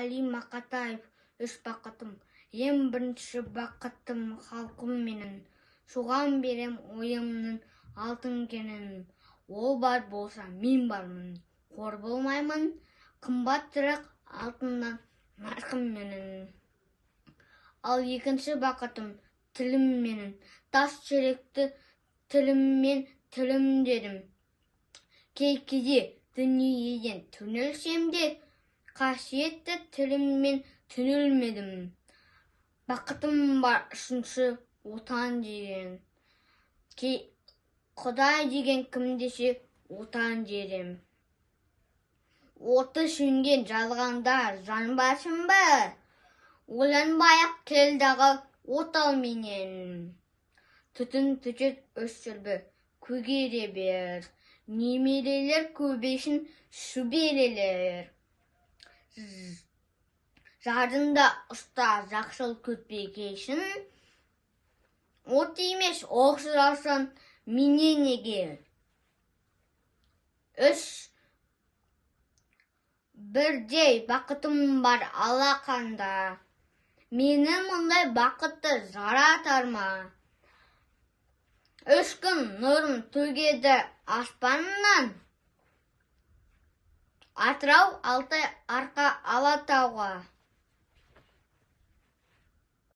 Мұқали Мақатаев. Үш бақытым. Ең бірінші бақытым — халқым менің. Соған берем ойымның алтын кенін. Ол бар болса, мен бармын, қор болмаймын. Қымбатырақ алтыннан нарқым менің. Ал екінші бақытым — тілім менің. Тас жүректі тіліммен тілімдедім. Кей кейде дүниеден түңілсем де, қасиетті тіліммен түңілмедім. Бақытым бар үшінші — Отан деген. Құдай деген кім десе, Отан дерем. Оты сөнген жалғанда жанбасын ба? Ойланбай-ақ кел дағы от ал менен. Түтін түтет, өшірбе, көгере бер. Немерелер көбейсін, шөберелер. Жадында ұста, жақсыл күтпегейсін. От емес, оқ сұрасаң, менен неге? Үш бірдей бақытым бар алақанда. Мені мұндай бақытты жаратар ма? Үш күн нұрын төгеді аспаннан. Атырау, Алтай, Арқа, Алатауға.